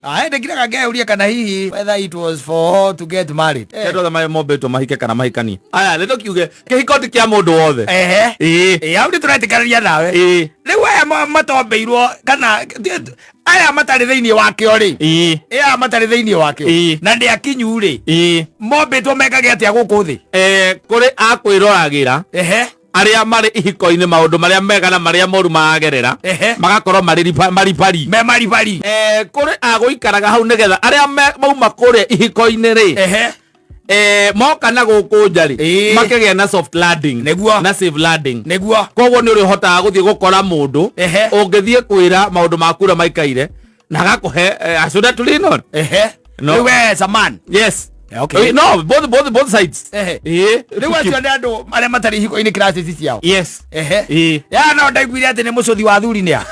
Ae ndĩkiraga ngeyũria kana hihi whether it was for all to get married. Ti andũ othe mombĩtwo mahike kana mahikanie. Aya, nĩ tũkiuge kĩhiko ti kĩa mũndũ wothe. Ehe. Ĩĩ. Ĩ, hau nĩ tũretĩkanĩria nawe. Ĩĩ. Rĩu aya matombĩirwo kana aya matarĩ thĩinĩ wakĩo rĩ. Ĩĩ. Ĩ, aya matarĩ thĩinĩ wakĩo. Ĩĩ. Na ndĩ akinyu rĩ. Ĩĩ. Mombĩtwo mekage atĩa gũkũ thĩ? Kũrĩ a kwĩroragĩra. Ehe. Arĩa marĩ ihiko-inĩ maũndũ marĩa mega na marĩa moru maragerera. Ehe. Magakorwo marĩ maribari. Me maribari. Kũrĩ a gũikaraga hau nĩgetha arĩa mauma kũrĩa ihiko-inĩ rĩ. Ehe. Moka na gũkũ nja rĩ, Ĩĩ. makĩgĩa na soft landing. Nĩguo. Na safe landing. Nĩguo. Koguo nĩ ũrĩhotaga gũthiĩ gũkora mũndũ. Ehe. Ũngĩthiĩ kwĩra maũndũ maku ũrĩa maikaire na agakũhe a shoulder to lean on. Ehe. No. Rĩu we as a man. Yes. Okay. No, both sides. Ehe. Ĩĩ. Rĩu acio nĩ andũ arĩa matarĩ ihiko-inĩ classes ciao. Yes. Ehe. Ĩĩ. Ya no ndaiguire atĩ nĩ mũcũthi wa athuri nĩ a.